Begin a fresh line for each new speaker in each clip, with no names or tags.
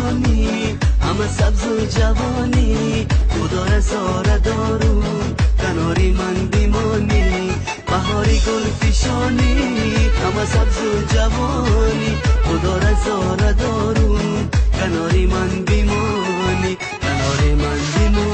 فشانی، همه سبز و جوانی، خدا رضا دارو کناری من بیمانی. بهاری گل فشانی، همه سبز و جوانی، خدا رضا دارو کناری من بیمانی، کناری من بیمانی.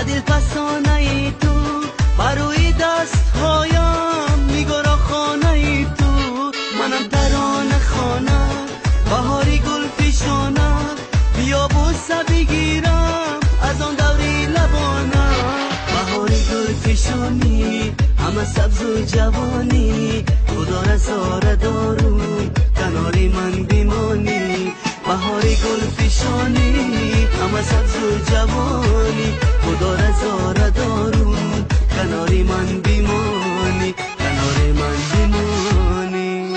دل تو بروی دست هایم میگرا خانه تو، منم ترانه خانه بهاری گل فشانه، بیا بوسه بگیرم از آن دوری لبانه. بهاری گل فشانی، همه سبز و جوانی، خدا رضا دارو کناری من بیمانی. بهاری گل فشانی، همه سبز و جوانی، خدا رضا دارو کناری من بیمانی، کناری من بیمانی.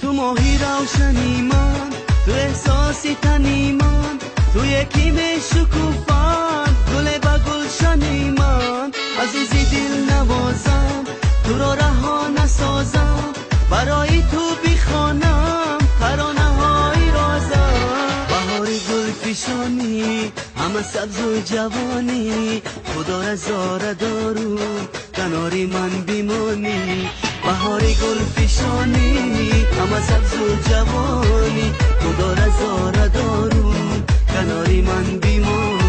تو ماهی روشنی من، تو احساسی تنی من، تو یکی می شکوفان گل به گلشنی من. عزیزی دل نوازم، تو را رها نسازم، برای تو بخوانم ترانه های رازم. بهاری گل فشانی، همه سبز و جوانی، خدا رضا دارو کناری من بیمانی. بهاری گل فشانی، همه سبز و جوانی، خدا رضا دارو کناری من بیمانی.